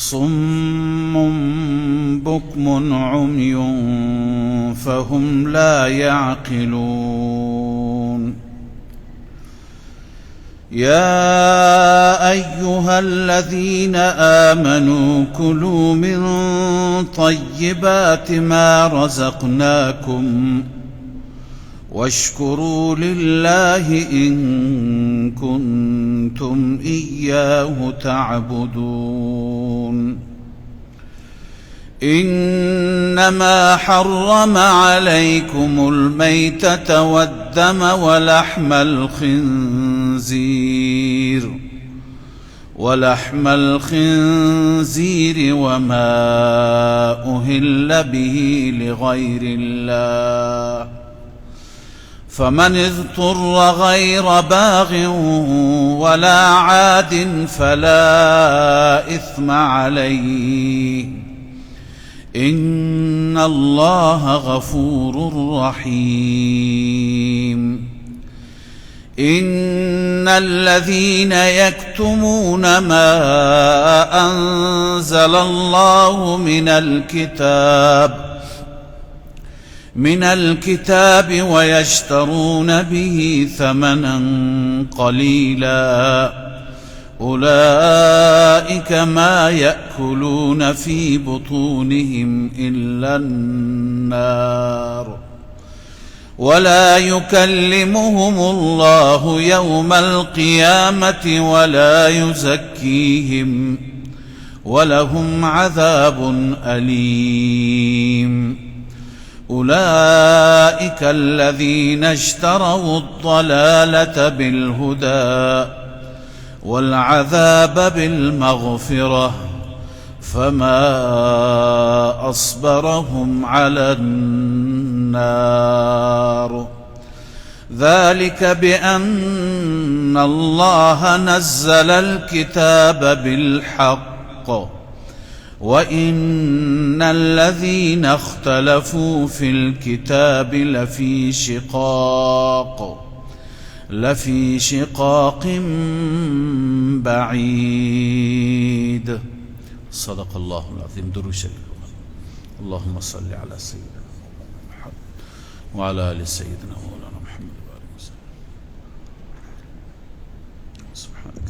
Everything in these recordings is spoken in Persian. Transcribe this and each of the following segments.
صم بكم عمي فهم لا يعقلون. يا أيها الذين آمنوا كلوا من طيبات ما رزقناكم واشكروا لله إن كنتم إياه تعبدون. إنما حرم عليكم الميتة والدم ولحم الخنزير وما أهل به لغير الله، فمن اضطر غير باغ ولا عاد فلا إثم عليه، إن الله غفور رحيم. إن الذين يكتمون ما أنزل الله من الكتاب ويشترون به ثمنا قليلا أولئك ما يأكلون في بطونهم إلا النار ولا يكلمهم الله يوم القيامة ولا يزكيهم ولهم عذاب أليم. أولئك الذين اشتروا الضلالة بالهدى والعذاب بالمغفرة فما أصبرهم على النار. ذلك بأن الله نزل الكتاب بالحق وإن الذين اختلفوا في الكتاب لفي شقاق بعيد. صدق الله العظيم. درود شريف. اللهم صل على سيدنا محمد وعلى آل سيدنا مولانا محمد وآله وسلم. سبحانك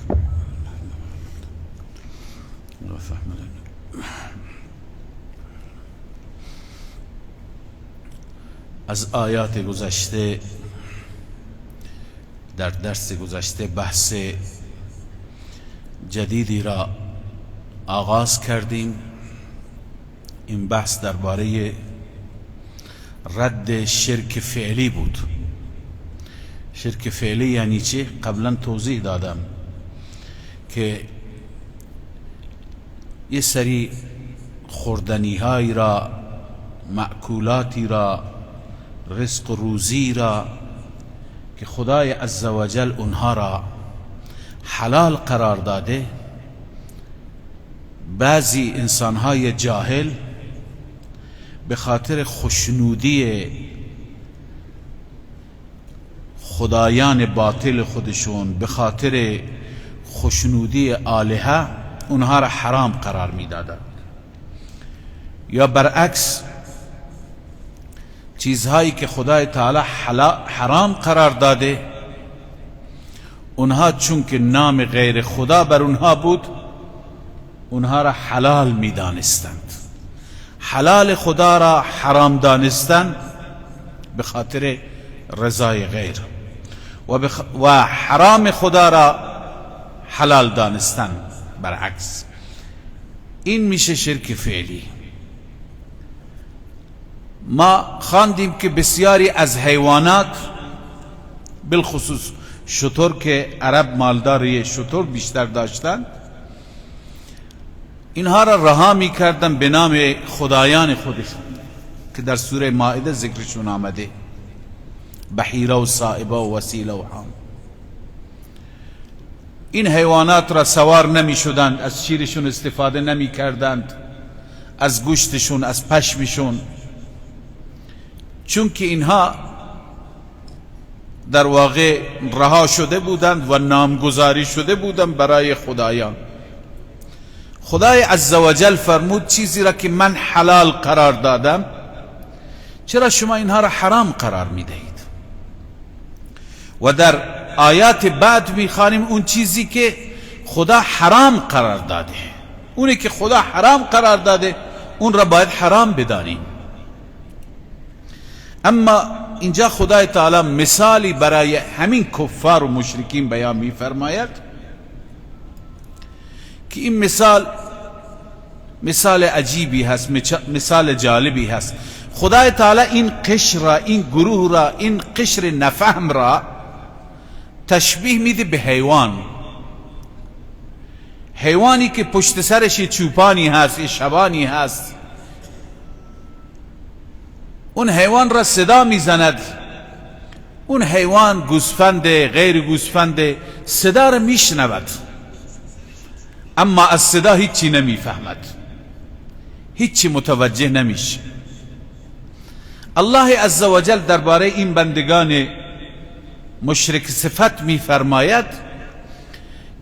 لا فهم لنا. از آیات گذشته در درس گذشته بحث جدیدی را آغاز کردیم. این بحث درباره رد شرک فعلی بود. شرک فعلی یعنی چه؟ قبلا توضیح دادم که یه سری خوردنی های را، مأکولاتی را، رزق و روزی را که خدای عزوجل اونها را حلال قرار داده، بعضی انسانهای جاهل به خاطر خوشنودی خدایان باطل خودشون، به خاطر خوشنودی آلهه، اونها را حرام قرار میدادند، یا برعکس چیزهایی که خدای تعالی حرام قرار داده، اونها چون که نام غیر خدا بر اونها بود، اونها را حلال میدانستند. حلال خدا را حرام دانستن به خاطر رضای غیر، و حرام خدا را حلال دانستن برعکس. این میشه شرک فعلی. ما خواندیم که بسیاری از حیوانات، بالخصوص شتر که عرب مالداری شتر بیشتر داشتند، اینها را رها میکردن به نام خدایان خودشون که در سوره مائده ذکرشون آمده، بحیره و صائبه و وسیله و حام. این حیوانات را سوار نمی شدند، از شیرشون استفاده نمی کردند، از گوشتشون، از پشمشون، چون که اینها در واقع رها شده بودند و نامگذاری شده بودند برای خدایان. خدای عزوجل فرمود چیزی را که من حلال قرار دادم، چرا شما اینها را حرام قرار میدهید؟ و در آیات بعد میخوانیم اون چیزی که خدا حرام قرار داده، اونی که خدا حرام قرار داده اون را باید حرام بدانیم. اما اینجا خدای تعالی مثالی برای همین کفار و مشرکین بیان میفرماید که این مثال مثال عجیبی هست، مثال جالبی هست. خدای تعالی این قشر را، این گروه را، این قشر نفهم را تشبیه میده به حیوان. حیوانی که پشت سرش چوپانی هست، شبانی هست، اون حیوان را صدا میزند، اون حیوان گوسفند، غیر گوسفند، صدا را میشنود، اما از صدا هیچی نمیفهمد، هیچی متوجه نمیشه. الله عزوجل درباره این بندگان مشرک صفت میفرماید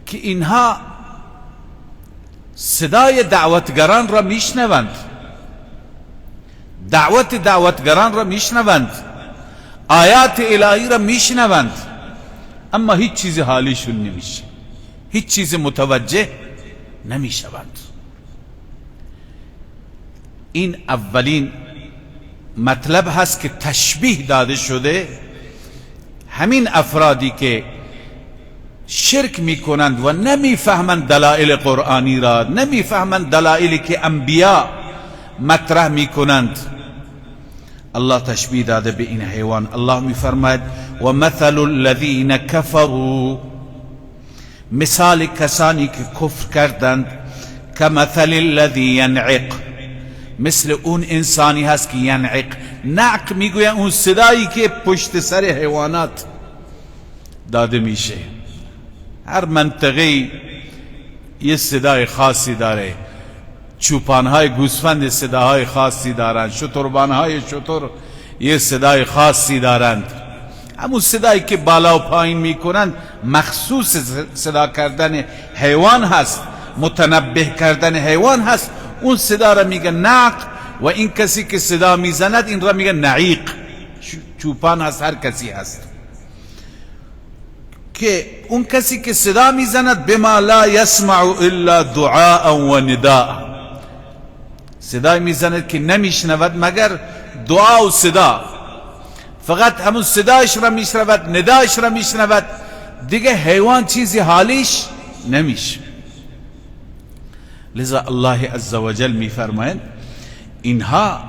که اینها صدای دعوتگران را میشنوند، دعوت دعوتگران را میشنوند، آیات الهی را میشنوند، اما هیچ چیز حالیشون نمیشه، هیچ چیز متوجه نمیشوند. این اولین مطلب هست که تشبیه داده شده همین افرادی که شرک میکنند و نمیفهمند دلائل قرآنی را، نمیفهمند دلائلی که انبیا مطرح میکنند. الله تشبیه داده به این حیوان. الله میفرماید و مثل الذین کفروا، مثال کسانی که کفر کردند، کمثل الذی ینعق، مثل اون انسانی هست که ینعق. نعق میگوین اون صدایی که پشت سر حیوانات داده میشه. هر منطقه یه صدای خاصی داره، چوپانهای گوسفند صداهای خاصی دارند، شتربانهای شتر یه صدای خاصی دارند. همون صدایی که بالا و پایین میکنند مخصوص صدا کردن حیوان هست، متنبه کردن حیوان هست. اون صدا را میگه نعق، و این کسی که صدا میزند این را میگه نعیق. چوپان هست، هر کسی هست که اون کسی که صدا میزند بما لا یسمع الا دعاء و نداء، صدای میزند که نمیشنود مگر دعا و صدا، فقط همون صدایش را میشنود، ندایش را میشنود، دیگه حیوان چیزی حالیش نمیشه. لذا الله عزوجل میفرمایند اینها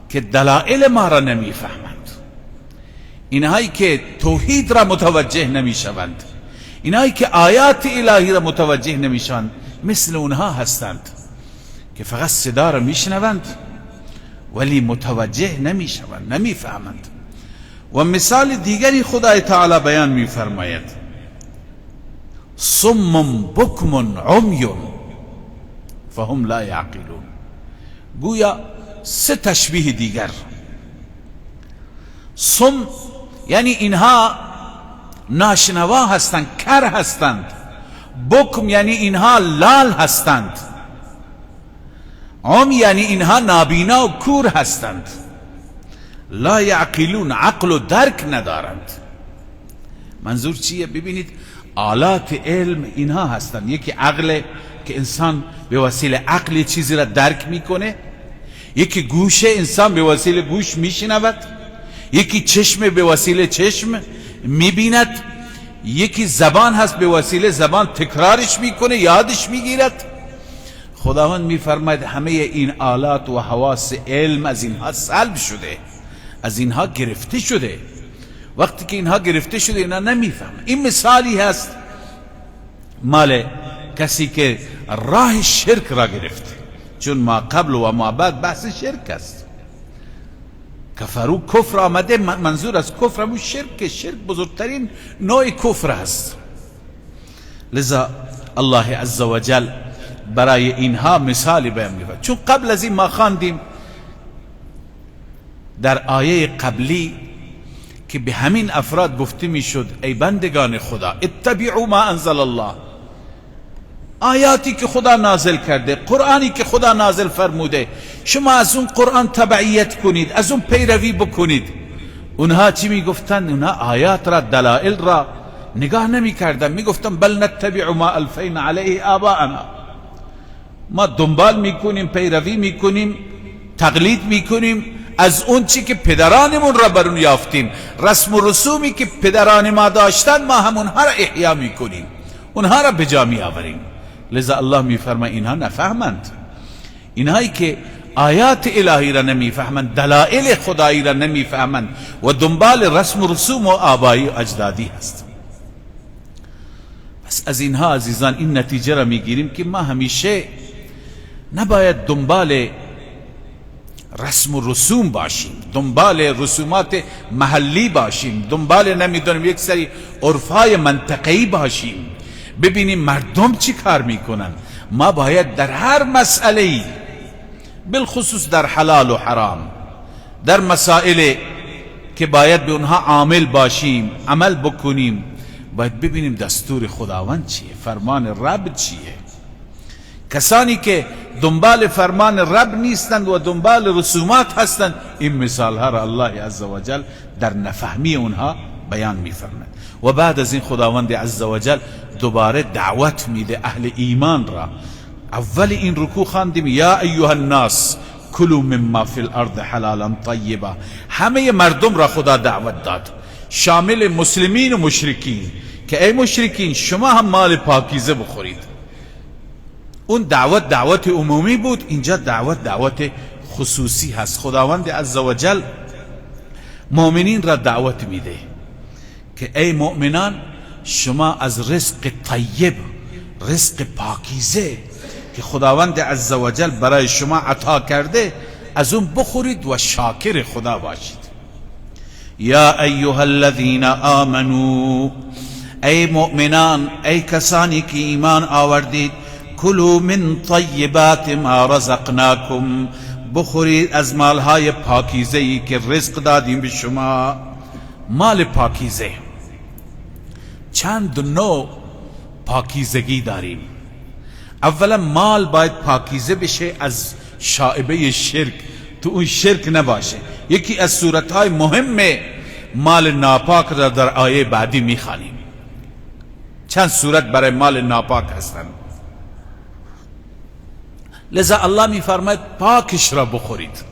که دلائل ما را نمیفهمند، اینهایی که توحید را متوجه نمیشوند، اینهایی که آیات الهی را متوجه نمیشوند، مثل اونها هستند که فقط صدا را میشنوند ولی متوجه نمیشوند، نمیفهمند. و مثال دیگری خدای تعالی بیان میفرماید صم بکم عمی فهم لا یعقلون. گویا سه تشبیه دیگر. صم یعنی اینها ناشنوا هستند، کر هستند. بکم یعنی اینها لال هستند. عم یعنی اینها نابینا و کور هستند. لا یعقلون، عقل و درک ندارند. منظور چیه؟ ببینید آلات علم اینها هستند. یکی عقل که انسان به وسیله عقل چیزی را درک میکنه، یکی گوش انسان به وسیله گوش میشنود، یکی چشم به وسیله چشم میبیند، یکی زبان هست به وسیله زبان تکرارش میکنه، یادش میگیرد. خداوند میفرماید همه این آلات و حواس علم از اینها سلب شده، از اینها گرفته شده. وقتی که اینها گرفته شده اینها نمیفهمن. این مثالی هست مال کسی که راه شرک را گرفته، چون ما قبل و ما بعد بحث شرک است. کفرو کفر آمده، منظور از کفر همون شرک، شرک بزرگترین نوع کفر است. لذا الله عزوجل برای اینها مثالی بیان می‌کند. چون قبل از این ما خواندیم در آیه قبلی که به همین افراد گفته میشد ای بندگان خدا اتبعوا ما انزل الله، آیاتی که خدا نازل کرده، قرآنی که خدا نازل فرموده، شما از اون قرآن تبعیت کنید، از اون پیروی بکنید. اونها چی میگفتند؟ اونها آیات را، دلائل را نگاه نمی کردن، میگفتن بل نتبع ما الفینا علیه آباءنا، ما دنبال میکنیم، پیروی میکنیم، تقلید میکنیم از اون چی که پدرانمون را بر اون یافتیم، رسم و رسومی که پدران ما داشتن ما همونها را احیا میکنیم، اونها را به جا میآوریم. لذا الله میفرما اینها نفهمند، اینهایی که آیات الهی را نمیفهمند، دلائل خدایی را نمیفهمند و دنبال رسم و رسوم و آبایی و اجدادی هست. پس از اینها عزیزان این نتیجه را میگیریم که ما همیشه نباید دنبال رسم و رسوم باشیم، دنبال رسومات محلی باشیم، دنبال نمیدونم یک سری عرفای منطقه‌ای باشیم، ببینیم مردم چی کار میکنن. ما باید در هر مسئله‌ای، بالخصوص در حلال و حرام، در مسائل که باید به اونها عامل باشیم، عمل بکنیم، باید ببینیم دستور خداوند چیه، فرمان رب چیه. کسانی که دنبال فرمان رب نیستند و دنبال رسومات هستند، این مثال ها را الله عزوجل در نفهمی اونها بیان میفرماید. و بعد از این خداوند عزوجل دوباره دعوت میده اهل ایمان را. اول این رکوع خواندیم یا ایها الناس کلوا مما فی الارض حلالا طیبا، همه مردم را خدا دعوت داد، شامل مسلمین و مشرکین، که ای مشرکین شما هم مال پاکیزه بخورید. اون دعوت دعوت عمومی بود، اینجا دعوت دعوت خصوصی هست. خداوند عزوجل مؤمنین را دعوت میده که ای مؤمنان شما از رزق طیب، رزق پاکیزه که خداوند عزوجل برای شما عطا کرده از اون بخورید و شاکر خدا باشید. یا ایها الذین آمنوا، ای مؤمنان، ای کسانی که ایمان آوردید، کلوا من طیبات ما رزقناکم، بخورید از مالهای پاکیزه‌ای که رزق دادیم به شما. مال پاکیزه چند نوع پاکیزگی داریم. اولا مال باید پاکیزه بشه از شائبه شرک، تو اون شرک نباشه. یکی از صورتهای مهم مال ناپاک را در آیه بعدی میخوانیم. چند صورت برای مال ناپاک هستند. لذا الله میفرماید پاکش را بخورید.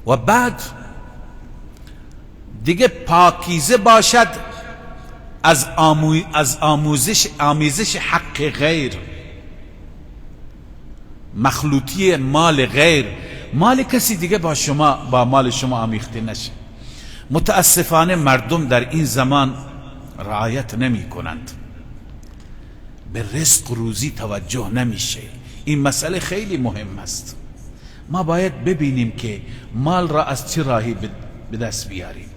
و بعد دیگه پاکیزه باشد از آمیزش حق غیر، مخلوطی مال غیر، مال کسی دیگه با شما، با مال شما آمیخته نشه. متاسفانه مردم در این زمان رعایت نمی کنند، به رزق روزی توجه نمیشه. این مسئله خیلی مهم است. ما باید ببینیم که مال را از چه راهی به دست بیاریم.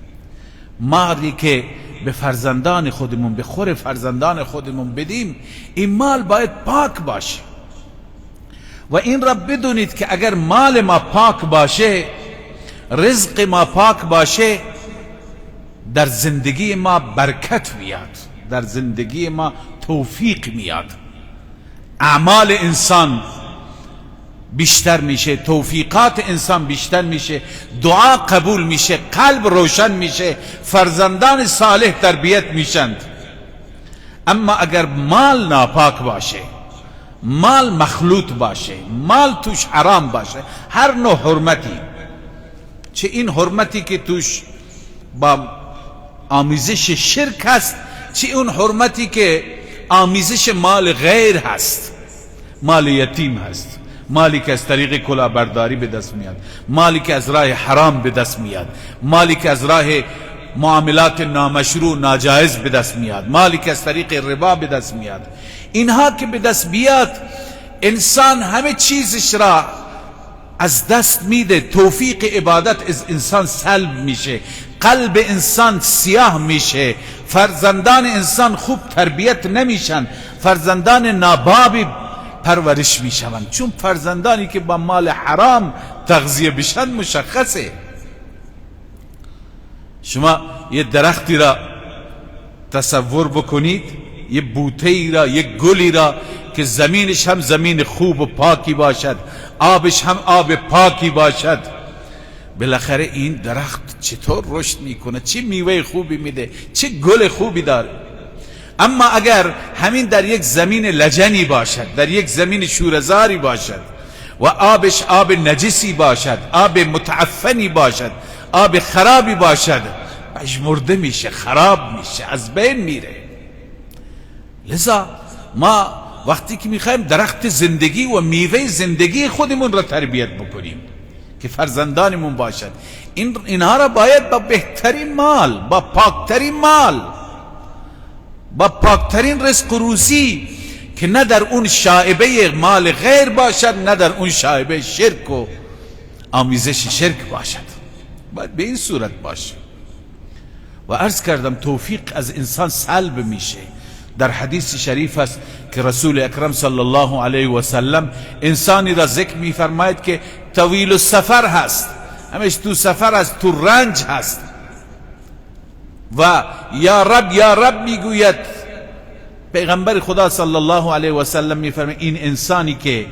مالی که به فرزندان خودمون، به خور فرزندان خودمون بدیم، این مال باید پاک باشه. و این را بدونید که اگر مال ما پاک باشه، رزق ما پاک باشه، در زندگی ما برکت میاد، در زندگی ما توفیق میاد، اعمال انسان بیشتر میشه، توفیقات انسان بیشتر میشه، دعا قبول میشه، قلب روشن میشه، فرزندان صالح تربیت میشند. اما اگر مال ناپاک باشه، مال مخلوط باشه، مال توش حرام باشه، هر نوع حرمتی، چه این حرمتی که توش با آمیزش شرک هست، چه اون حرمتی که آمیزش مال غیر هست، مال یتیم هست، مالی که از طریق کلاهبرداری به دست میاد، مالی که از راه حرام به دست میاد، مالی که از راه معاملات نامشروع ناجایز به دست میاد، مالی که از طریق ربا به دست میاد، اینها که به دست بیاد انسان همه چیزش را از دست میده. توفیق عبادت از انسان سلب میشه، قلب انسان سیاه میشه، فرزندان انسان خوب تربیت نمیشن، فرزندان نابابی پرورش میشوند. چون فرزندانی که با مال حرام تغذیه بشن مشخصه. شما یه درختی را تصور بکنید، یه بوته ای را، یک گلی را که زمینش هم زمین خوب و پاکی باشد، آبش هم آب پاکی باشد، بالاخره این درخت چطور رشد میکنه، چه میوه خوبی میده، چه گل خوبی داره. اما اگر همین در یک زمین لجنی باشد، در یک زمین شورزاری باشد و آبش آب نجسی باشد، آب متعفنی باشد، آب خرابی باشد، پژمرده میشه، خراب میشه، از بین میره. لذا ما وقتی که میخوایم درخت زندگی و میوه زندگی خودمون را تربیت بکنیم که فرزندانمون باشد، اینها را باید با بهترین مال، با پاکترین مال، با پاکترین رزق و روزی که نه در اون شائبه مال غیر باشد، نه در اون شائبه شرک و آمیزش شرک باشد، باید به این صورت باشه. و عرض کردم توفیق از انسان سلب میشه. در حدیث شریف است که رسول اکرم صلی الله علیه و سلم انسانی را ذکر میفرماید که طویل السفر هست، همش تو سفر است، تو رنج هست و یا رب یا رب میگوید. پیغمبر خدا صلی الله علیه و سلم میفرماید این انسانی که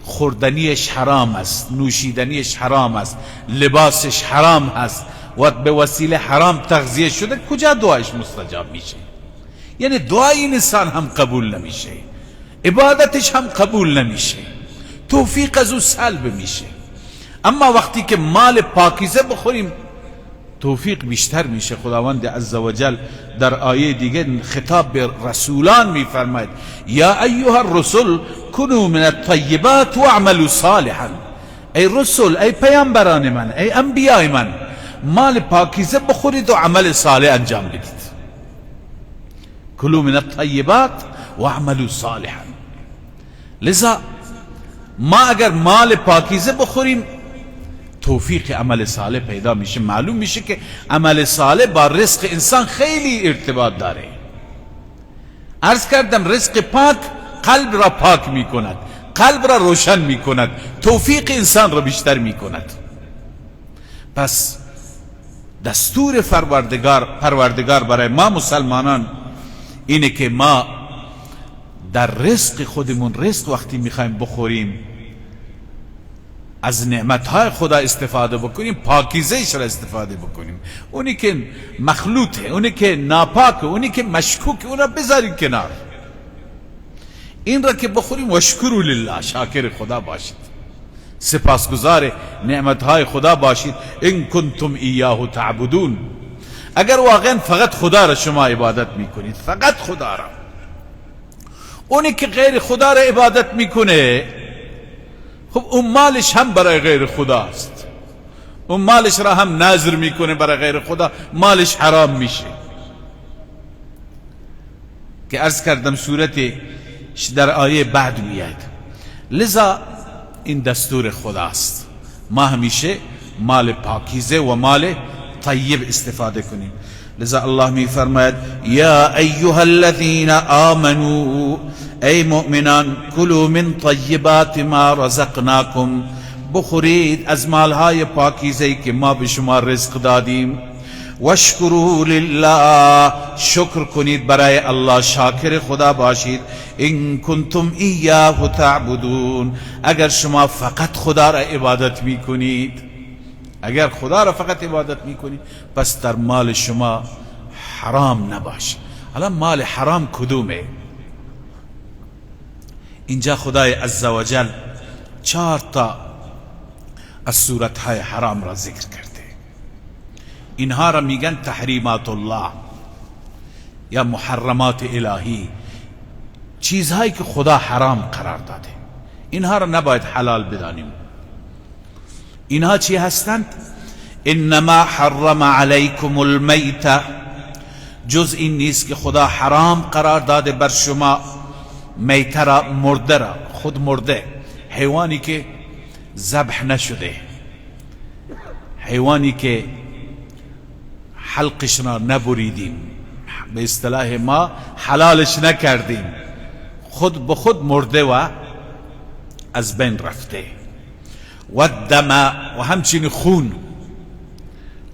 خوردنیش حرام است، نوشیدنیش حرام است، لباسش حرام است و به وسیله حرام تغذیه شده، کجا دعایش مستجاب میشه؟ یعنی دعای این انسان هم قبول نمیشه، عبادتش هم قبول نمیشه، توفیق از او سلب میشه. اما وقتی که مال پاکیزه بخوریم توفیق بیشتر میشه. خداوند عزوجل در آیه دیگه خطاب به رسولان میفرماید یا ایها الرسل کنوا من الطیبات واعملوا صالحا. ای رسول، ای پیامبران من، ای انبیای من، مال پاکیزه بخورید و عمل صالح انجام بدید. کلوا من الطیبات واعملوا صالحا. لذا ما اگر مال پاکیزه بخوریم توفیق عمل صالح پیدا میشه. معلوم میشه که عمل صالح با رزق انسان خیلی ارتباط داره. عرض کردم رزق پاک قلب را پاک میکند، قلب را روشن میکند، توفیق انسان را بیشتر میکند. پس دستور پروردگار برای ما مسلمانان اینه که ما در رزق خودمون، رزق وقتی میخوایم بخوریم از نعمتهای خدا استفاده بکنیم، پاکیزهش را استفاده بکنیم. اونی که مخلوطه، اونی که ناپاکه، اونی که مشکوکه، اون را بذاریم کنار. این را که بخوریم وشکروا لله، شاکر خدا باشید، سپاسگزار نعمتهای خدا باشید. ان کنتم ایاه تعبدون، اگر واقعا فقط خدا را شما عبادت میکنید، فقط خدا را. اونی که غیر خدا را عبادت میکنه، خب اون مالش هم برای غیر خداست، اون مالش را هم نذر میکنه برای غیر خدا، مالش حرام میشه. که عرض کردم صورت در آیه بعد میاد. لذا این دستور خداست، ما همیشه مال پاکیزه و مال طیب استفاده کنیم. لذا الله می فرماید یا ایها الذین آمنوا، ای مؤمنان، کلوا من طیبات ما رزقناکم، بخورید از مالهای پاکیزه‌ای که ما به شما رزق دادیم. واشکروا لله، شکر کنید برای الله، شاکر خدا باشید. ان کنتم ایاه تعبدون، اگر شما فقط خدا را عبادت میکنید، اگر خدا را فقط عبادت میکنید، پس در مال شما حرام نباشه. حالا مال حرام کدومه؟ اینجا خدای عزوجل 4 تا از صورتهای حرام را ذکر کرده. اینها را میگن تحریمات الله یا محرمات الهی، چیزهایی که خدا حرام قرار داده، اینها را نباید حلال بدانیم. اینها چی هستند؟ انما حرم علیکم المیته، جز این نیست که خدا حرام قرار داده بر شما میته را، مرده را، خود مرده، حیوانی که ذبح نشده، حیوانی که حلقش را نبریدیم، به اصطلاح ما حلالش نکردیم، خود به خود مرده و از بین رفته. و الدم، و همچنین خون،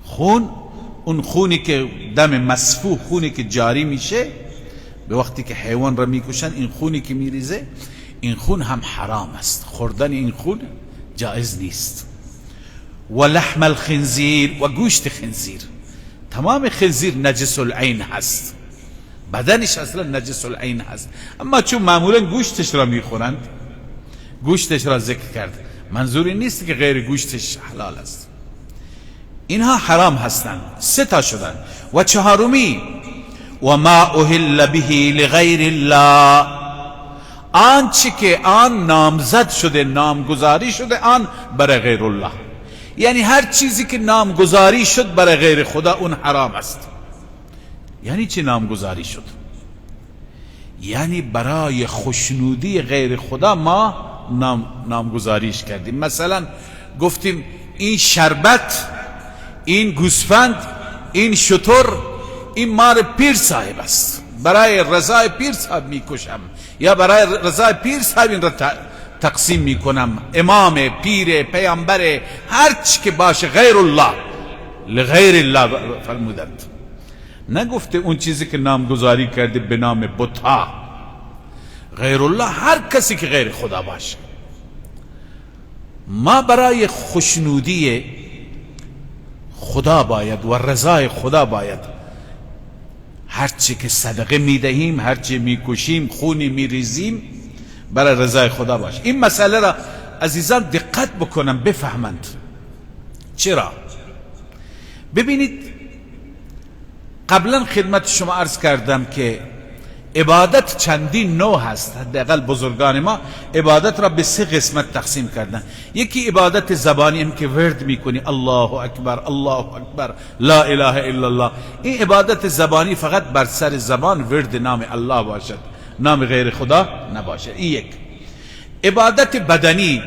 خون اون خونی که دم مسفوح، خونی که جاری میشه، به وقتی که حیوان را میکشن این خونی که میریزه، این خون هم حرام است، خوردن این خون جایز نیست. و لحم الخنزیر، و گوشت خنزیر. تمام خنزیر نجس العین هست، بدنش اصلا نجس العین هست، اما چون معمولا گوشتش را میخورند گوشتش را ذکر کرد، منظور این نیست که غیر گوشتش حلال است. اینها حرام هستند، سه تا شدن. و چهارمی و ما اهل به لغیر الله، آنچه که آن نامزد شده، نامگذاری شده آن برای غیر الله، یعنی هر چیزی که نامگذاری شد برای غیر خدا اون حرام است. یعنی چی نامگذاری شد؟ یعنی برای خوشنودی غیر خدا ما نامگذاریش کردیم. مثلا گفتیم این شربت، این گوسفند، این شتر، این مال پیر صاحب است، برای رضای پیر صاحب میکشم یا برای رضای پیر صاحب این را تقسیم میکنم، امام، پیر، پیامبر، هر چی که باشه غیر الله، لغیر الله فرمودند. نگفته اون چیزی که نامگذاری کرده به نام بت‌ها، غیر الله هر کسی که غیر خدا باشه. ما برای خوشنودی خدا باید و رضای خدا باید هرچی که صدقه میدهیم، هرچی میکشیم، خونی میریزیم، برای رضای خدا باشه. این مسئله را عزیزان دقت بکنن، بفهمند. چرا؟ ببینید، قبلا خدمت شما عرض کردم که عبادت چندین نوع هست. حداقل بزرگان ما عبادت را به سه قسمت تقسیم کردن. یکی عبادت زبانی، هم که ورد میکنی الله اکبر، الله اکبر، لا اله الا الله. این عبادت زبانی فقط بر سر زبان ورد نام الله باشد، نام غیر خدا نباشد. این یک. عبادت بدنی،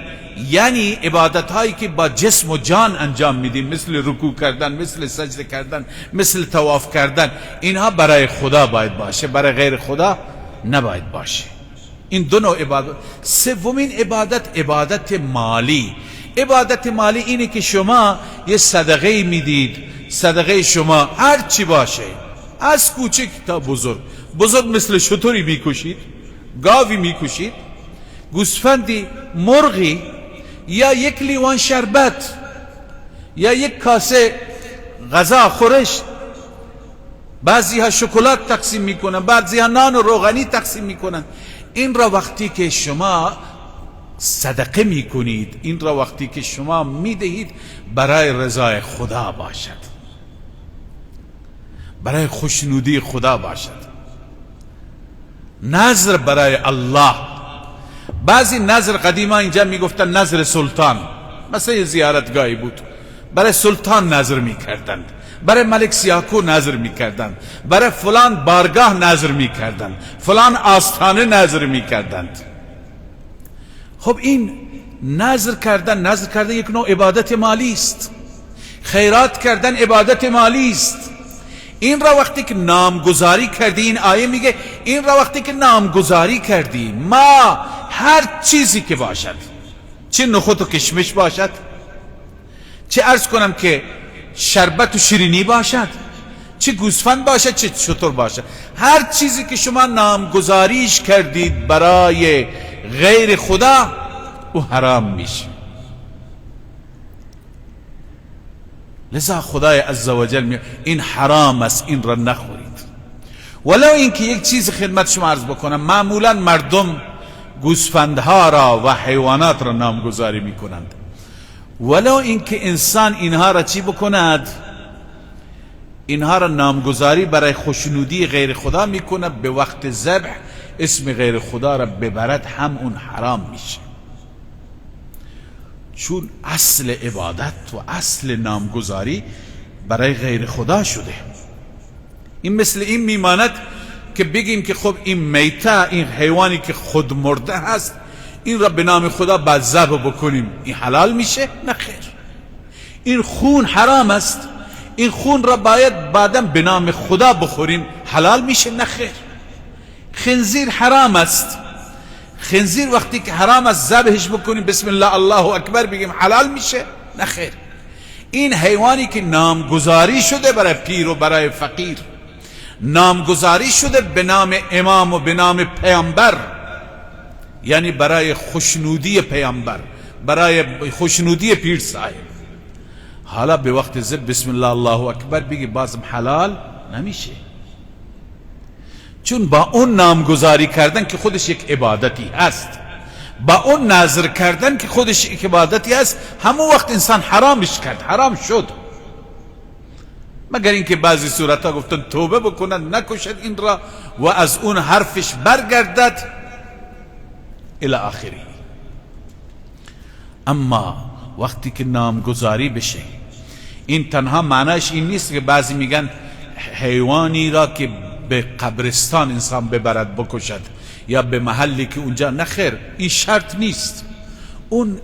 یعنی عبادت هایی که با جسم و جان انجام میدیم، مثل رکوع کردن، مثل سجده کردن، مثل طواف کردن، اینها برای خدا باید باشه، برای غیر خدا نباید باشه. این دو نوع عبادت. سومین عبادت، عبادت مالی. عبادت مالی اینه که شما یه صدقه میدید، صدقه شما هر چی باشه، از کوچک تا بزرگ، بزرگ مثل شتری میکشید، گاوی میکشید، گوسفندی، مرغی، یا یک لیوان شربت، یا یک کاسه غذا خورش. بعضی ها شکلات تقسیم میکنن، بعضی ها نان و روغنی تقسیم میکنن. این را وقتی که شما صدقه میکنید، این را وقتی که شما میدهید، برای رضای خدا باشد، برای خوشنودی خدا باشد. نذر برای الله. بعضی نذر قدیما اینجا میگفتن نذر سلطان، مثلا یه زیارتگاهی بود، برای سلطان نذر میکردند، برای ملک سیاکو نذر میکردند، برای فلان بارگاه نذر میکردند، فلان آستانه نذر میکردند. خب این نذر کردن، نذر کردن یک نوع عبادت مالی است، خیرات کردن عبادت مالی است. این را وقتی که نامگذاری کردی، این آیه میگه این را وقتی که نامگذاری کردی، ما هر چیزی که باشد، چه نخود و کشمش باشد، چه عرض کنم که شربت و شیرینی باشد، چه گوسفند باشد، چه شتر باشد، هر چیزی که شما نامگذاریش کردید برای غیر خدا، او حرام میشه. لذا خدای عزوجل میگه این حرام است، این را نخورید. ولو اینکه یک چیز خدمت شما عرض بکنم، معمولا مردم گوسفندها را و حیوانات را نامگذاری میکنند، ولو اینکه انسان اینها را چی بکند، اینها را نامگذاری برای خوشنودی غیر خدا میکند، به وقت ذبح اسم غیر خدا را ببرد، هم اون حرام میشه. چون اصل عبادت و اصل نامگذاری برای غیر خدا شده. این مثل این میماند که بگیم که خب این میته، این حیوانی که خود مرده هست، این را به نام خدا بعد ذبح بکنیم، این حلال میشه؟ نه خیر. این خون حرام است، این خون را باید بعدا به نام خدا بخوریم، حلال میشه؟ نه خیر. خنزیر حرام است، خنزیر وقتی که حرام است ذبحش بکنیم، بسم الله الله اکبر بگیم، حلال میشه؟ نه خیر. این حیوانی که نامگذاری شده برای پیر و برای فقیر، نامگذاری شده به نام امام و به نام پیامبر، یعنی برای خوشنودی پیامبر، برای خوشنودی پیر صاحب. حالا به وقت ذبح بسم الله الله اکبر بگی بازم حلال نمیشه، چون با اون نامگذاری کردن که خودش یک عبادتی هست، با اون نظر کردن که خودش یک عبادتی هست، همون وقت انسان حرامش کرد، حرام شد. مگر اینکه بعضی صورتها گفتن توبه بکنن، نکشد این را و از اون حرفش برگردد الی آخری. اما وقتی که نامگذاری بشه، این تنها معنیش این نیست که بعضی میگن حیوانی را که به قبرستان انسان ببرد بکشد یا به محلی که اونجا، نخیر، این شرط نیست. اون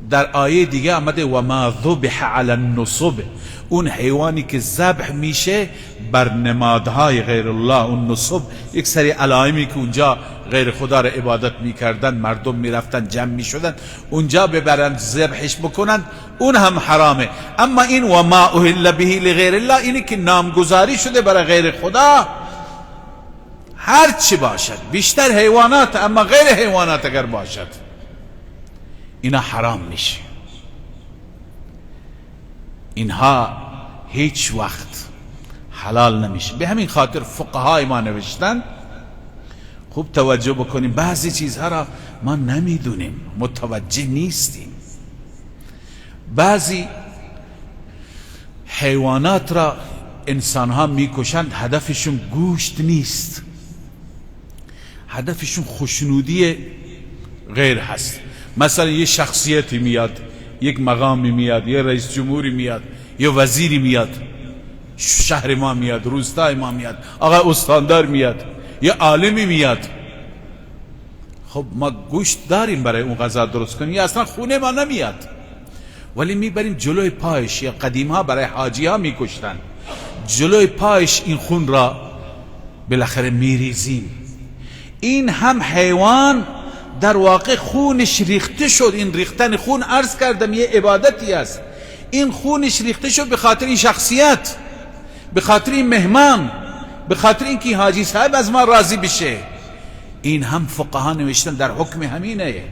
در آیه دیگه آمده و ما ذبح علی النصب، اون حیوانی که ذبح میشه بر نمادهای غیر الله، اون نصب یک سری علائمی که اونجا غیر خدا را عبادت میکردن، مردم میرفتن جمع میشدن اونجا ببرن ذبحش بکنن، اون هم حرامه. اما این و ما اهل به لغیر الله، اینی که نامگذاری شده برای غیر خدا، هر چی باشد، بیشتر حیوانات، اما غیر حیوانات اگر باشد، اینا حرام میشه. اینها هیچ وقت حلال نمیشه. به همین خاطر فقهای ما نوشتن، خوب توجه بکنیم، بعضی چیزها را ما نمیدونیم، متوجه نیستیم. بعضی حیوانات را انسانها میکشند، هدفشون گوشت نیست، هدفشون خوشنودی غیر هست. مثلا یه شخصیتی میاد، یک مقامی میاد، یه رئیس جمهوری میاد، یه وزیری میاد، شهر ما میاد، روستای ما میاد، آقا استاندار میاد، یه عالمی میاد. خب ما گوشت داریم برای اون غذا درست کنیم، یا اصلا خونه ما نمیاد، ولی میبریم جلوی پایش. یا قدیم ها برای حاجی ها میکشتن، جلوی پایش این خون را بالاخره میریزیم. این هم حیوان در واقع خونش ریخته شد. این ریختن خون عرض کردم یه عبادتی است. این خونش ریخته شد به خاطر این شخصیت، به خاطر این مهمان، به خاطر اینکه حاجی صاحب از ما راضی بشه. این هم فقها نوشتن در حکم همینه.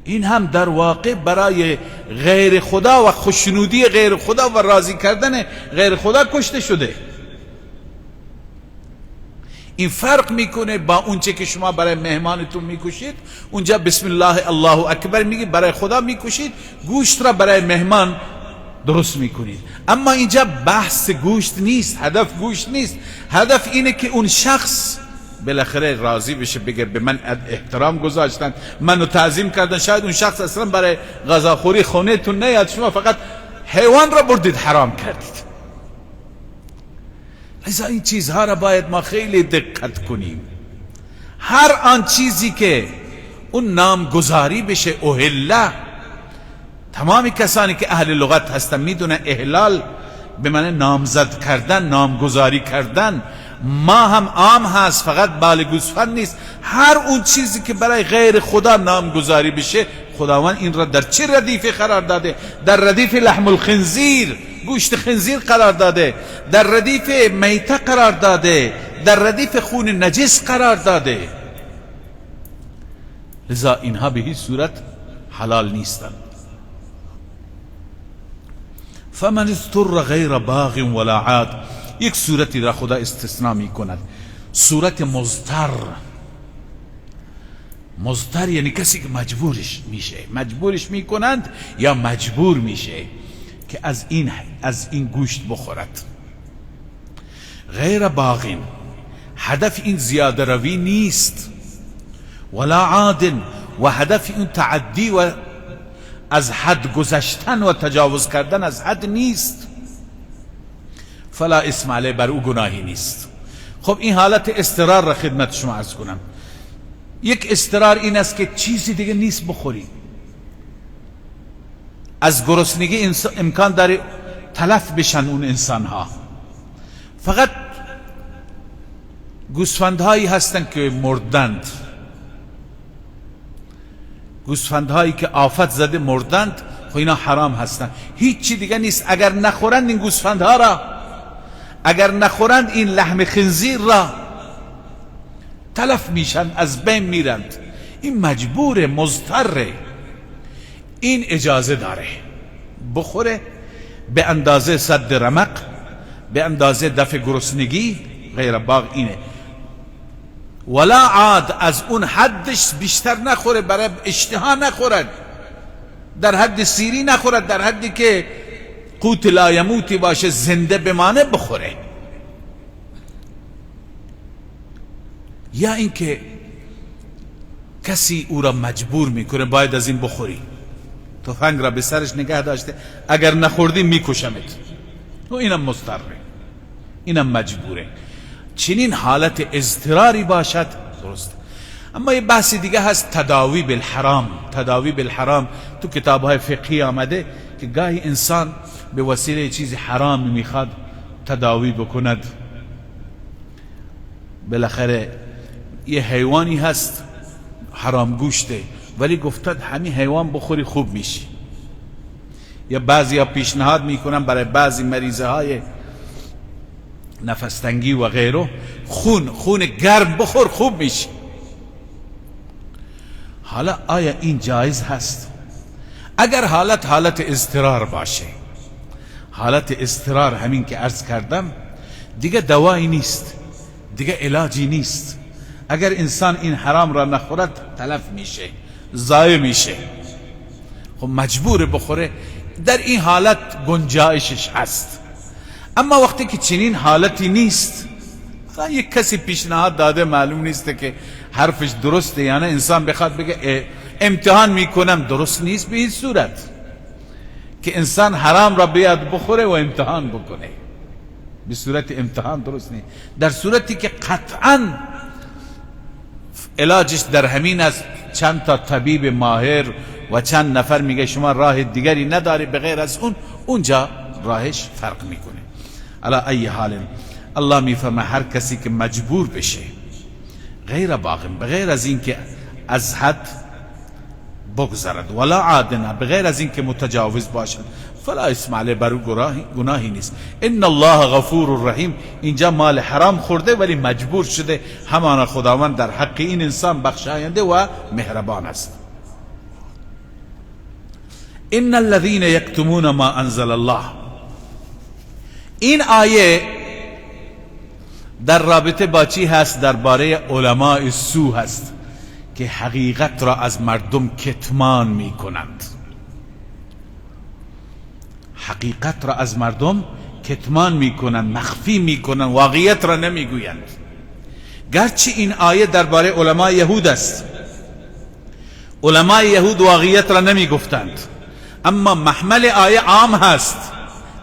این هم در واقع برای غیر خدا و خوشنودی غیر خدا و راضی کردن غیر خدا کشته شده. این فرق میکنه با اونچه که شما برای مهمانتون میکشید. اونجا بسم الله الله اکبر میگی، برای خدا میکشید، گوشت را برای مهمان درست میکنید. اما اینجا بحث گوشت نیست، هدف گوشت نیست، هدف اینه که اون شخص بالاخره راضی بشه، بگه به من احترام گذاشتن، منو تعظیم کردن. شاید اون شخص اصلا برای غذاخوری خونه تون نیاد، شما فقط حیوان را بردید حرام کردید. لذا این چیزها را باید ما خیلی دقت کنیم. هر آن چیزی که اون نامگذاری بشه، اهله، تمام کسانی که اهل لغت هستن میدونن اهلال به معنی نامزد کردن، نامگذاری کردن. ما هم عام هست، فقط بال گوسفند نیست. هر اون چیزی که برای غیر خدا نامگذاری بشه، خداوند این را در چه ردیفی قرار داده؟ در ردیف لحم الخنزیر، گوشت خنزیر قرار داده، در ردیف میته قرار داده، در ردیف خون نجس قرار داده. لذا اینها به هیچ صورت حلال نیستند. فمن اضطر غیر باغ ولا عاد، یک صورتی را خدا استثناء می کند، صورت مضطر. مضطر یعنی کسی که مجبورش میشه، مجبورش میکنند یا مجبور میشه که از این گوشت بخورد. غیر باغین، هدف این زیاده روی نیست، ولا عاد، و هدف این تعدی و از حد گذشتن و تجاوز کردن از حد نیست. فلا اسم علیه، بر او گناهی نیست. خب این حالت اضطرار را خدمت شما عرض کنم. یک اضطرار این است که چیزی دیگه نیست بخوری، از گرسنگی امکان داره تلف بشن اون انسان ها. فقط گوسفندهایی هستن که مردند، گوسفندهایی که آفت زده مردند، خب اینا حرام هستن، هیچی دیگه نیست. اگر نخورند این گوسفندها را، اگر نخورند این لحم خنزیر را تلف میشن، از بین میرند. این مجبور، مضطره، این اجازه داره بخوره به اندازه صد رمق، به اندازه دفع گرسنگی، غیر باغ اینه. ولا عاد، از اون حدش بیشتر نخوره، برای اشتها نخورد، در حد سیری نخورد، در حدی که قوت لایموتی باشه، زنده بمانه بخوره. یا اینکه کسی او را مجبور میکنه باید از این بخوری، تفنگ را به سرش نگه داشته، اگر نخوردی میکشمت، و اینم مضطره، اینم مجبوره. چنین حالت اضطراری باشد درست. اما یه بحث دیگه هست، تداوی بالحرام. تداوی بالحرام تو کتاب‌های فقهی آمده که گاهی انسان به وسیله چیز حرام میخواد تداوی بکند. بالاخره یه حیوانی هست حرام گوشته، ولی گفتد همین حیوان بخوری خوب میشی. یا بعضی ها پیشنهاد میکنن برای بعضی مریضه های نفستنگی و غیره، خون گرم بخور خوب میشی. حالا آیا این جایز هست؟ اگر حالت اضطرار باشه، حالت اضطرار همین که عرض کردم، دیگه دوایی نیست، دیگه علاجی نیست. اگر انسان این حرام را نخورد تلف میشه، ضایع میشه، خب مجبور بخوره. در این حالت گنجایشش هست. اما وقتی که چنین حالتی نیست، یک کسی پیشنهاد داده، معلوم نیست که حرفش درسته یا نه، انسان بخواد بگه امتحان میکنم، درست نیست به این صورت که انسان حرام را بیاد بخوره و امتحان بکنه. به صورت امتحان درست نیست. در صورتی که قطعا علاجش در همین است، چند تا طبیب ماهر و چند نفر میگه شما راه دیگری نداری به غیر از اون، اونجا راهش فرق میکنه. علی ای حال الله میفرمه هر کسی که مجبور بشه غیر باغم، بغیر از اینکه از حد بگذرد، ولا عادنا، بغیر از اینکه متجاوز باشد، فلا اسم علیه، بر او گناهی نیست. ان الله غفور رحیم. اینجا مال حرام خورده ولی مجبور شده، همانا خداوند در حق این انسان بخشاینده و مهربان است. ان الذين یکتمون ما انزل الله. این آیه در رابطه با چی هست؟ درباره علماء سو هست که حقیقت را از مردم کتمان می کنند. حقیقت را از مردم کتمان می کنند، مخفی می کنند، واقعیت را نمی گویند. گرچه این آیه درباره علماء یهود است، علماء یهود واقعیت را نمی گفتند، اما محمل آیه عام هست،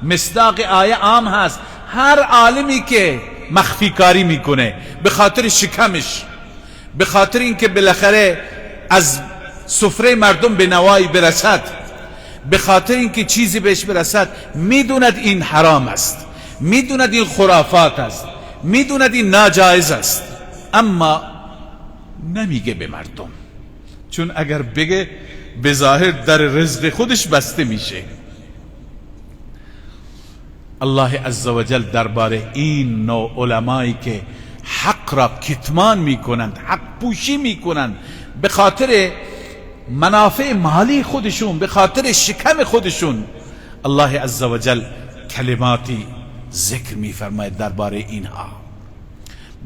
مصداق آیه عام هست. هر عالمی که مخفی کاری میکنه به خاطر شکمش، به خاطر اینکه بالاخره از سفره مردم به نوایی برسد، به خاطر اینکه چیزی بهش برسد، میدوند این حرام است، میدوند این خرافات است، میدوند این ناجایز است، اما نمیگه به مردم، چون اگر بگه به ظاهر در رزق خودش بسته میشه. الله عزوجل درباره این نوع علمایی که حق را کتمان میکنند، حق پوشی میکنند به خاطر منافع مالی خودشون، به خاطر شکم خودشون، الله عزوجل کلماتی ذکر میفرماید درباره اینها.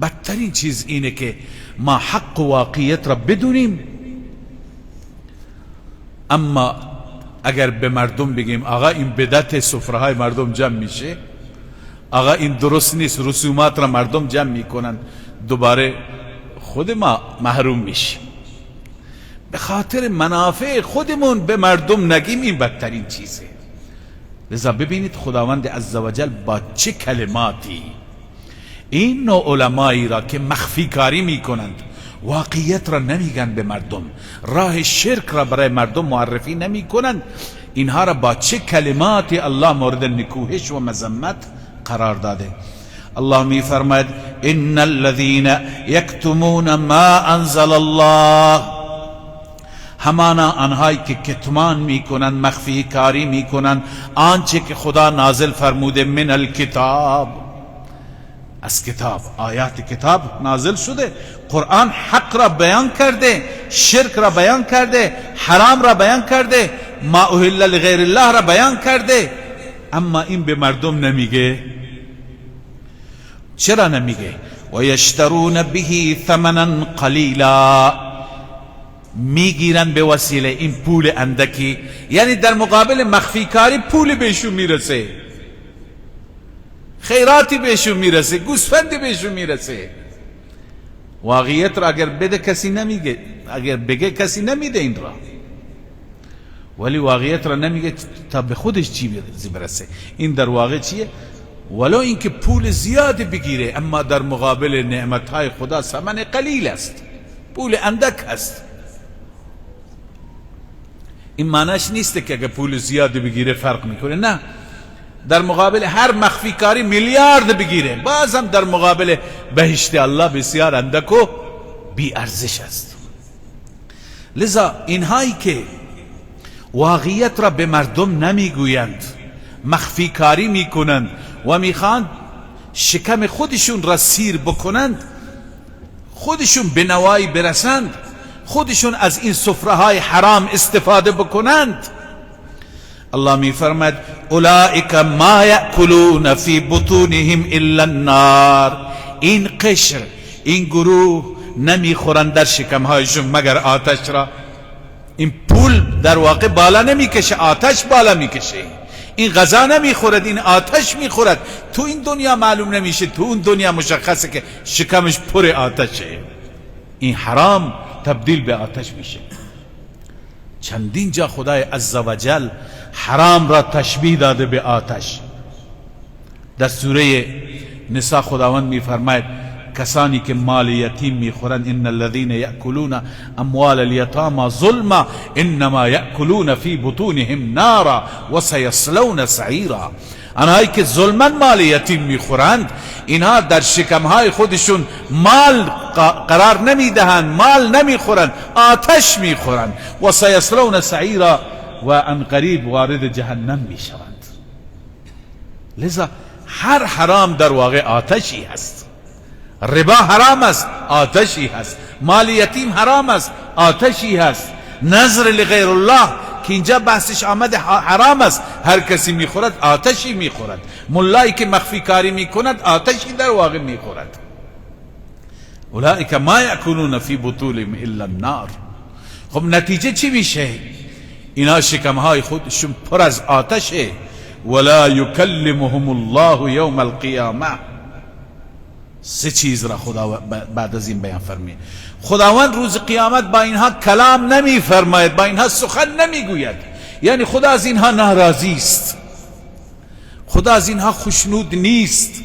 بدترین چیز اینه که ما حق و واقعیت را بدونیم، اما اگر به مردم بگیم آقا این بدعت، سفره‌های مردم جمع میشه، آقا این درست نیست، رسومات را مردم جمع میکنن، دوباره خود ما محروم میشیم. به خاطر منافع خودمون به مردم نگیم، این بدترین چیزه. لذا ببینید خداوند عزوجل با چه کلماتی این نوع علمایی را که مخفی کاری میکنند، واقعیت را نمیگن به مردم، راه شرک را برای مردم معرفی نمیکنند، اینها را با چه کلماتی الله مورد نکوهش و مذمت قرار داده. الله میفرماید ان الذين یکتمون ما انزل الله، همانا آنهایی که کتمان میکنند، مخفی کاری میکنند آنچه که خدا نازل فرموده، من الکتاب، از کتاب، آیات کتاب نازل شده، قرآن حق را بیان کرده، شرک را بیان کرده، حرام را بیان کرده، ما اهل لغیر الله را بیان کرده، اما این به مردم نمیگه. چرا نمیگه؟ و یشترون به ثمنا قلیلا، میگیرن به وسیله این پول اندکی، یعنی در مقابل مخفی کاری پول بهشون میرسه، خیراتی بهشون میرسه، گوسفندی بهشون میرسه. واقعیت را اگر بده کسی نمیگه، اگر بگه کسی نمیده این را، ولی واقعیت را نمیگه تا به خودش چی برسه. این در واقع چیه؟ ولو اینکه پول زیاد بگیره، اما در مقابل نعمتهای خدا ثمن قلیل است، پول اندک است. این معناش نیست که اگر پول زیاد بگیره فرق میکنه، نه، در مقابل هر مخفی کاری میلیارد بگیره، بازم در مقابل بهشت الله بسیار اندک و بی ارزش است. لذا اینهایی که واقعیت را به مردم نمیگویند، مخفی کاری میکنند و میخوان شکم خودشون را سیر بکنند، خودشون به نوایی برسند، خودشون از این سفره های حرام استفاده بکنند، الله میفرماید اولئک ما یأکلون فی بطونهم الا النار. این قشر، این گروه نمیخورند در شکمهایشون مگر آتش را. این پول در واقع بالا نمیکشه، آتش بالا میکشه. این غذا نمیخورد، این آتش میخورد. تو این دنیا معلوم نمیشه، تو اون دنیا مشخصه که شکمش پر آتشه. این حرام تبدیل به آتش میشه. چندین جا خدای عزوجل حرام را تشبیه داده به آتش. در سوره نساء خداوند میفرماید کسانی که مال یتیم میخورند، ان الذين یأکلون اموال الیتاما ظلما انما یأکلون فی بطونهم نارا وسیصلون سعیرا. آنهایی که ظلما مال یتیم میخورند، اینها در شکمهای خودشون مال قرار نمیدهند، مال نمیخورند، آتش میخورند. و سیصلون سعیرا، و عن قریب وارد جهنم میشوند. لذا هر حرام در واقع آتشی هست. ربا حرام است، آتشی هست. مال یتیم حرام است، آتشی هست. نذر لغیر الله که اینجا بحثش آمده حرام است، هر کسی میخورد آتشی میخورد. ملایی که مخفی کاری میکند آتشی در واقع میخورد. اولئک ما یأکلون فی بطونهم الا النار. خب نتیجه چی میشه؟ اینا شکمهای خودشون پر از آتشه. ولا یکلمهم الله یوم القیامه. سه چیز را خدا بعد از این بیان فرمید. خداوند روز قیامت با اینها کلام نمی فرماید، با اینها سخن نمی گوید. یعنی خدا از اینها ناراضی است، خدا از اینها خوشنود نیست.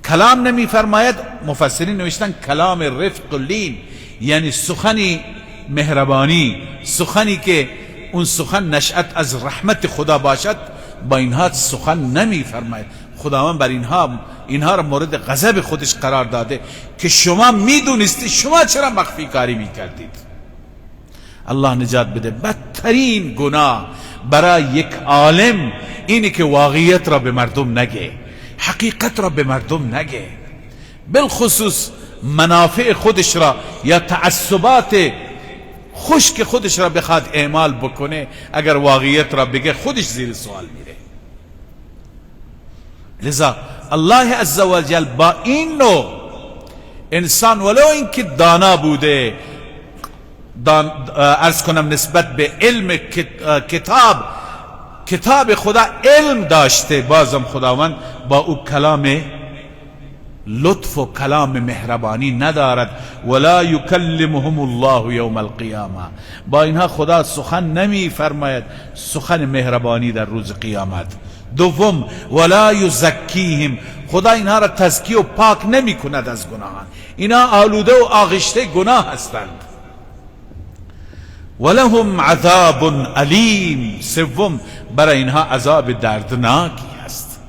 کلام نمی فرماید، مفسرین نوشتن کلام رفق و لین، یعنی سخنی مهربانی، سخنی که اون سخن نشأت از رحمت خدا باشد، با اینها سخن نمی فرماید. خداوند بر اینها را مورد غضب خودش قرار داده که شما میدونستی، شما چرا مخفی کاری میکردید؟ الله نجات بده. بدترین گناه برای یک عالم اینه که واقعیت را به مردم نگه، حقیقت را به مردم نگه، بالخصوص منافع خودش را یا تعصبات خشک خودش را بخواد اعمال بکنه. اگر واقعیت را بگه خودش زیر سوال میره. لذا الله عزوجل با این نوع انسان، ولو اینکه دانا بوده، عرض کنم نسبت به علم کتاب خدا علم داشته، بازم خداوند با او کلام لطف و کلام مهربانی ندارد. ولا یکلمهم الله یوم القیامه. با اینها خدا سخن نمی فرماید، سخن مهربانی در روز قیامت. دوم، ولا یزکیهم. خدا اینها را تزکیه و پاک نمی کند از گناهان، اینها آلوده و آغشته گناه هستند. ولهم عذاب الیم. سوم، برای اینها عذاب دردناکی هست،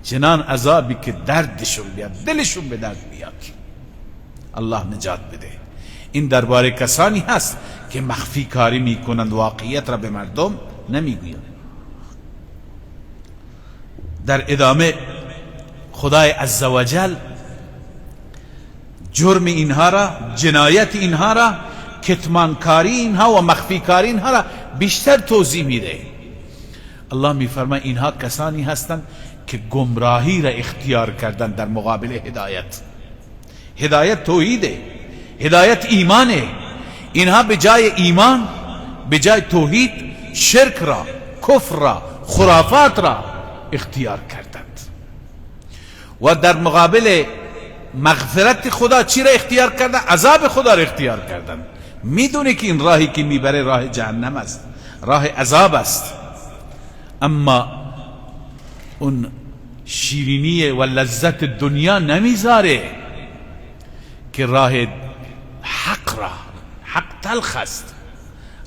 چنان عذابی که دردشون بیاد، دلشون به درد بیاد. الله نجات بده. این درباره کسانی هست که مخفی کاری میکنند، واقعیت را به مردم نمیگویند. در ادامه خدای عزوجل جرم اینها را، جنایت اینها را، کتمانکاری اینها و مخفیکاری اینها را بیشتر توضیح میده. الله میفرماید اینها کسانی هستند که گمراهی را اختیار کردند در مقابل هدایت. هدایت توحیده، هدایت ایمانه. اینها به جای ایمان، به جای توحید، شرک را، کفر را، خرافات را اختیار کردند و در مقابل مغفرت خدا چی را اختیار کردند؟ عذاب خدا را اختیار کردند. میدونه که این راهی که میبره راه جهنم است، راه عذاب است، اما اون شیرینی و لذت دنیا نمیذاره که راه حق را، حق تلخ است،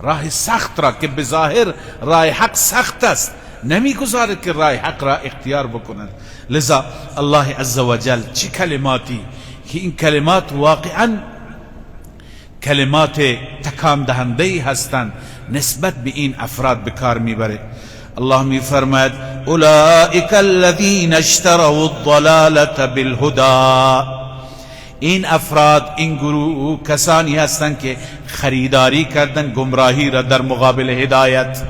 راه سخت را که بظاهر راه حق سخت است، نمیگذاره که راه حق را اختیار بکنند. لذا الله عزوجل چه کلماتی که این کلمات واقعا کلمات تکان دهنده هستند نسبت به این افراد به کار میبره. الله میفرماید اولئک الذین اشتروا الضلالة بالهدى. این افراد، این گروه کسانی هستند که خریداری کردن گمراهی را در مقابل هدایت.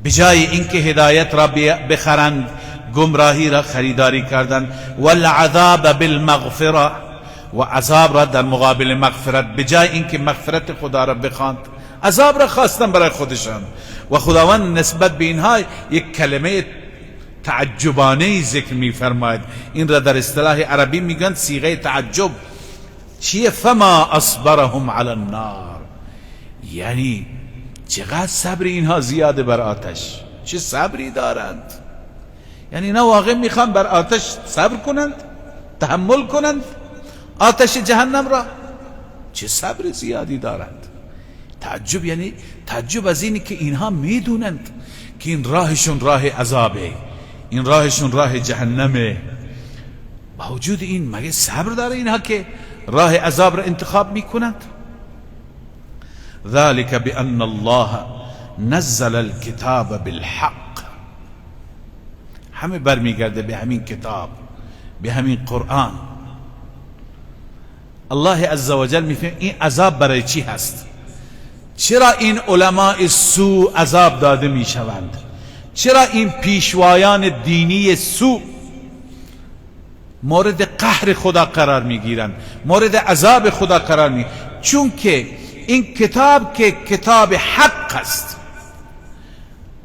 بجای اینکه هدایت را بخرند، گمراهی را خریداری کردند. والعذاب بالمغفره، و عذاب را در مقابل مغفرت، بجای اینکه مغفرت خدا را بخواند، عذاب را خواستن برای خودشان. و خداوند نسبت به اینها یک کلمه تعجبانه ذکر میفرماید. این را در اصطلاح عربی میگن صیغه تعجب. چیه؟ فما اصبرهم علی النار. یعنی چقدر صبر اینها زیاده بر آتش، چه صبری دارند. یعنی اینا واقعا میخوان بر آتش صبر کنند، تحمل کنند آتش جهنم را، چه صبر زیادی دارند. تعجب یعنی تعجب از اینی که اینها میدونند که این راهشون راه عذابه، این راهشون راه جهنمه، با وجود این مگه صبر داره اینها که راه عذاب را انتخاب میکنند؟ ذلك بأن الله نزل الكتاب بالحق. همه برمیگرده به همین کتاب، به همین قرآن. الله عزوجل میفهمه این عذاب برای چی هست، چرا این علماء سوء عذاب داده میشوند، چرا این پیشوایان دینی سوء مورد قهر خدا قرار میگیرند، مورد عذاب خدا قرار میگیرند. چون که این کتاب که کتاب حق است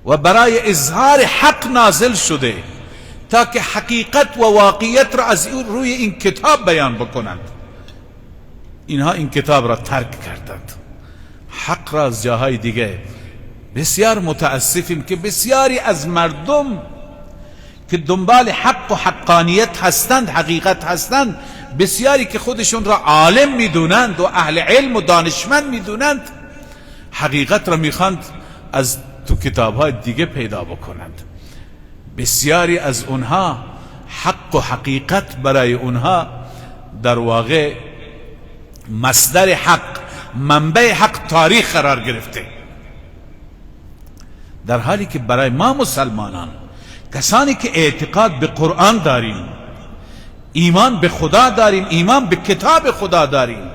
و برای اظهار حق نازل شده تا که حقیقت و واقعیت را از روی این کتاب بیان بکنند، اینها این کتاب را ترک کردند، حق را از جاهای دیگه. بسیار متاسفیم که بسیاری از مردم که دنبال حق و حقانیت هستند، حقیقت هستند، بسیاری که خودشون را عالم میدونند و اهل علم و دانشمند میدونند، حقیقت را میخواند از تو کتابهای دیگه پیدا بکنند. بسیاری از اونها حق و حقیقت برای اونها در واقع مصدر حق، منبع حق تاریخ قرار گرفته، در حالی که برای ما مسلمانان، کسانی که اعتقاد به قرآن داریم، ایمان به خدا داریم، ایمان به کتاب خدا داریم،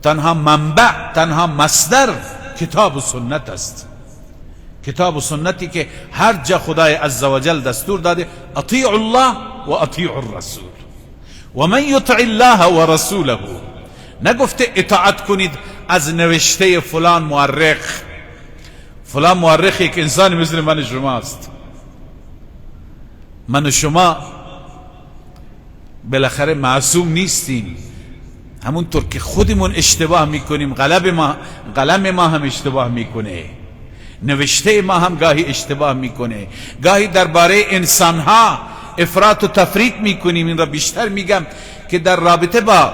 تنها منبع، تنها مصدر کتاب و سنت است. کتاب و سنتی که هر جا خدای عزوجل دستور داده، اطیع الله و اطیع الرسول و من یطع الله و رسوله. نگفته اطاعت کنید از نوشته فلان مورخ، فلان مورخ یک انسان مثل من شماست. من و شما بالاخره معصوم نیستیم، همونطور که خودمون اشتباه میکنیم، قلم ما هم اشتباه میکنه، نوشته ما هم گاهی اشتباه میکنه، گاهی درباره انسانها افراط و تفریط میکنیم. این را بیشتر میگم که در رابطه با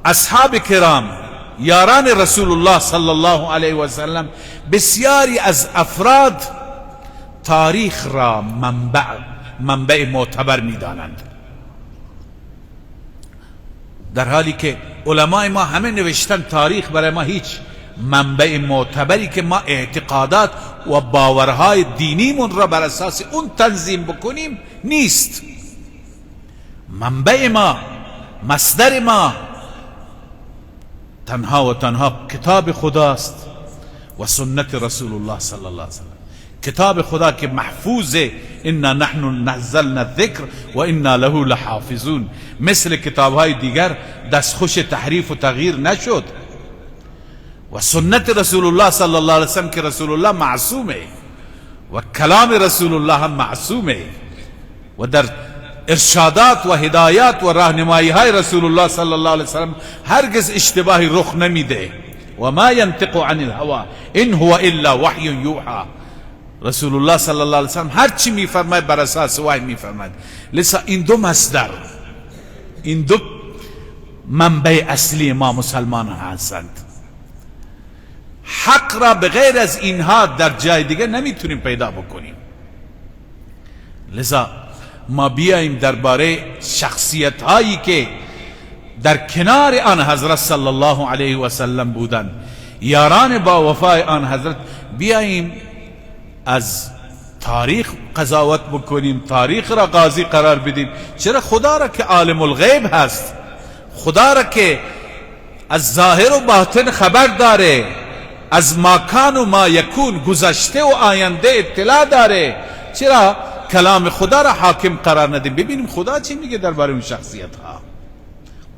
اصحاب کرام، یاران رسول الله صلی الله علیه و سلم، بسیاری از افراد تاریخ را منبع معتبر میدانند، در حالی که علمای ما همه نوشتن تاریخ برای ما هیچ منبع معتبری که ما اعتقادات و باورهای دینیمون را بر اساس اون تنظیم بکنیم نیست. منبع ما، مصدر ما تنها و تنها کتاب خداست و سنت رسول الله صلی الله علیه وسلم. کتاب خدا که محفوظه، انا نحن نزلنا الذکر و انا له لحافظون، مثل کتابهای دیگر دستخوش تحریف و تغییر نشد. و سنت رسول الله صلی الله علیه وسلم که رسول الله معصومه و کلام رسول الله هم معصومه و در ارشادات و هدایات و راهنمایی های رسول الله صلی الله علیه وسلم هرگز اشتباهی رخ نمیده. و ما ینطق عن الهوى ان هو الا وحی یوحى. رسول الله صلی الله علیه وسلم هر چی میفرماید بر اساس وحی میفرماید. لذا این دو مصدر، این دو منبع اصلی ما مسلمان هستند. حق را به غیر از اینها در جای دیگه نمیتونیم پیدا بکنیم. لذا ما بیاییم درباره شخصیت هایی که در کنار آن حضرت صلی الله علیه و سلم بودند، یاران با وفای آن حضرت، بیاییم از تاریخ قضاوت بکنیم، تاریخ را قاضی قرار بدیم. چرا خدا را که عالم الغیب هست، خدا را که از ظاهر و باطن خبر داره، از ماکان و ما یکون، گذشته و آینده اطلاع داره، چرا کلام خدا را حاکم قرار ندیم؟ ببینیم خدا چی میگه درباره اون شخصیت ها،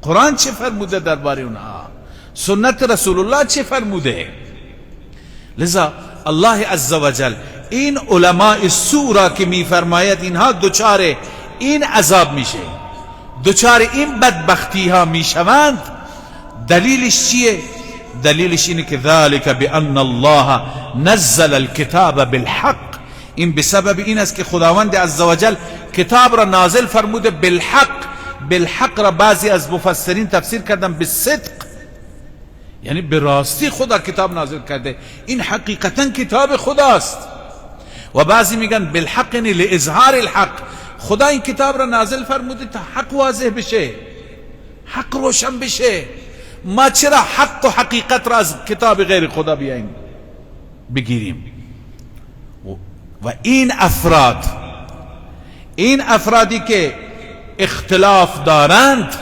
قرآن چه فرموده درباره اونها، سنت رسول الله چه فرموده. لذا الله عزوجل این علماء سوء را که میفرماید اینها دچار این عذاب میشه، دچار این بدبختی ها میشوند، دلیلش چیه؟ دلیلش اینه که ذلك بان الله نزل الكتاب بالحق. این بسبب این است که خداوند عزوجل کتاب را نازل فرموده بالحق. بالحق را بعضی از مفسرین تفسیر کردن بالصدق، یعنی به راستی خدا کتاب نازل کرده، این حقیقتا کتاب خداست. و بعضی میگن بالحق یعنی لإظهار الحق، خدا این کتاب را نازل فرموده تا حق واضح بشه، حق روشن بشه. ما چرا حق و حقیقت را از کتاب غیر خدا بیاییم بگیریم؟ و این افراد، این افرادی که اختلاف دارند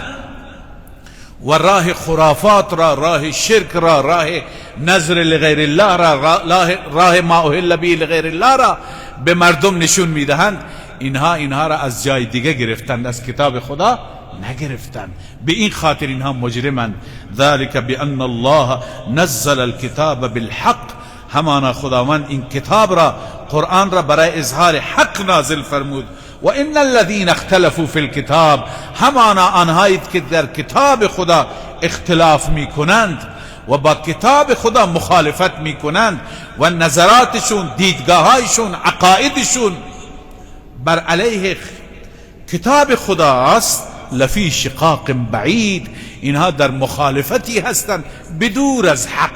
و راه خرافات را، راه شرک را، راه نظر لغیر الله را، راه ما اهل به لغیر الله را به مردم نشون میدهند، اینها را از جای دیگه گرفتند، از کتاب خدا نگرفتند. به این خاطر اینها مجرمند. ذلك بان الله نزل الكتاب بالحق، همانا خداوند این کتاب را، قرآن را برای اظهار حق نازل فرمود. و ان الذين اختلفوا في الكتاب، همانا آنهایی که در کتاب خدا اختلاف میکنند و با کتاب خدا مخالفت میکنند و نظراتشون، دیدگاهایشون، عقایدشون بر علیه کتاب خداست، لفی شقاق بعید، اینها در مخالفتی هستند بدور از حق.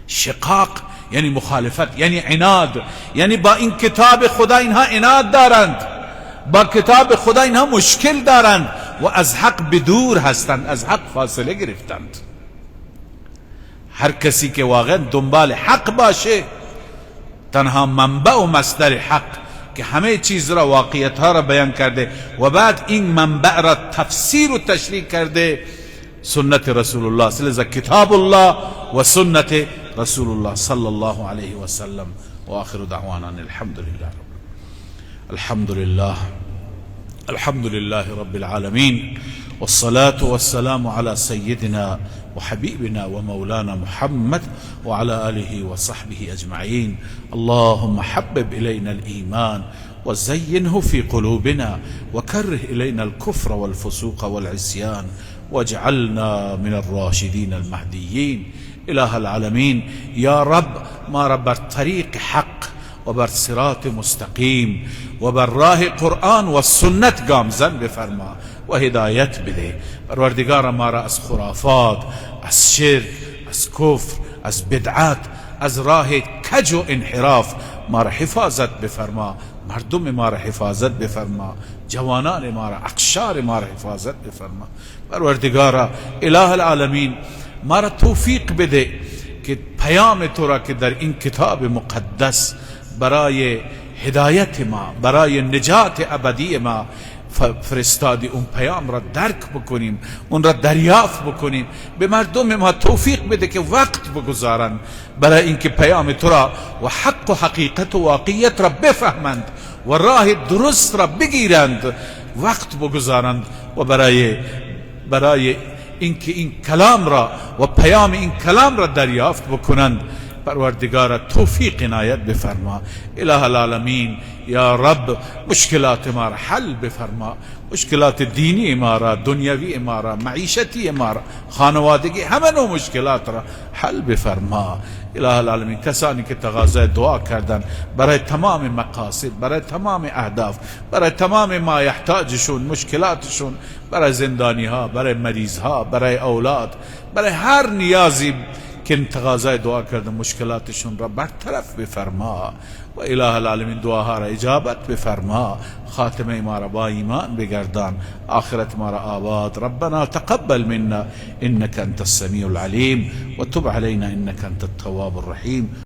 شقاق یعنی مخالفت، یعنی عناد، یعنی با این کتاب خدا اینها عناد دارند، با کتاب خدا اینها مشکل دارند و از حق بدور هستند، از حق فاصله گرفتند. هر کسی که واقعا دنبال حق باشه، تنها منبع و مصدر حق که همه چیز را، واقعیت ها را بیان کرده و بعد این منبع را تفسیر و تشریح کرده، سنت رسول الله صلی الله، کتاب الله و سنت رسول الله صلی الله علیه و سلم. و آخر دعوانا الحمد لله رب الحمد لله الحمد لله رب العالمين، والصلاة والسلام على سيدنا وحبيبنا ومولانا محمد وعلى آله وصحبه أجمعين. اللهم حبب إلينا الإيمان وزينه في قلوبنا وكره إلينا الكفر والفسوق والعصيان واجعلنا من الراشدين المهديين. إله العالمين، يا رب ما رب طريق حق و بر صراط مستقیم و بر راه قرآن و سنت گامزن بفرما و هدایت بده. پروردگار ما را از خرافات، از شرک، از کفر، از بدعت، از راه کج و انحراف ما را حفاظت بفرما، مردم ما را حفاظت بفرما، جوانان ما را، اقشار ما را حفاظت بفرما. پروردگارا اله العالمین ما را توفیق بده که پیام تو را که در این کتاب مقدس برای هدایت ما، برای نجات ابدی ما فرستادی اون پیام را درک بکنیم، اون را دریافت بکنیم. به مردم ما توفیق بده که وقت بگذارند برای اینکه پیام تو را و حق و حقیقت و واقعیت را بفهمند و راه درست را بگیرند، وقت بگذارند و برای اینکه این کلام را و پیام این کلام را دریافت بکنند. پروردگارا توفیق عنایت بفرما. اله العالمین، یا رب مشکلات ما را حل بفرما، مشکلات دینی ما را، دنیوی ما را، معیشتی ما را، خانوادگی، همه نوع مشکلات را حل بفرما. اله العالمین، کسانی که تقاضای دعا کردن برای تمام مقاصد، برای تمام اهداف، برای تمام ما یحتاجشون، مشکلاتشون، برای زندانی ها، برای مریض ها، برای اولاد، برای هر نیازی که تقاضای دعا کردن، مشکلاتشون را برطرف بفرما و اله العالمین دعاها را اجابت بفرما. خاتمه ما را با ایمان بگردان، آخرت ما را آباد. ربنا تقبل منا انك انت السميع العليم وتب علينا انك انت التواب الرحيم.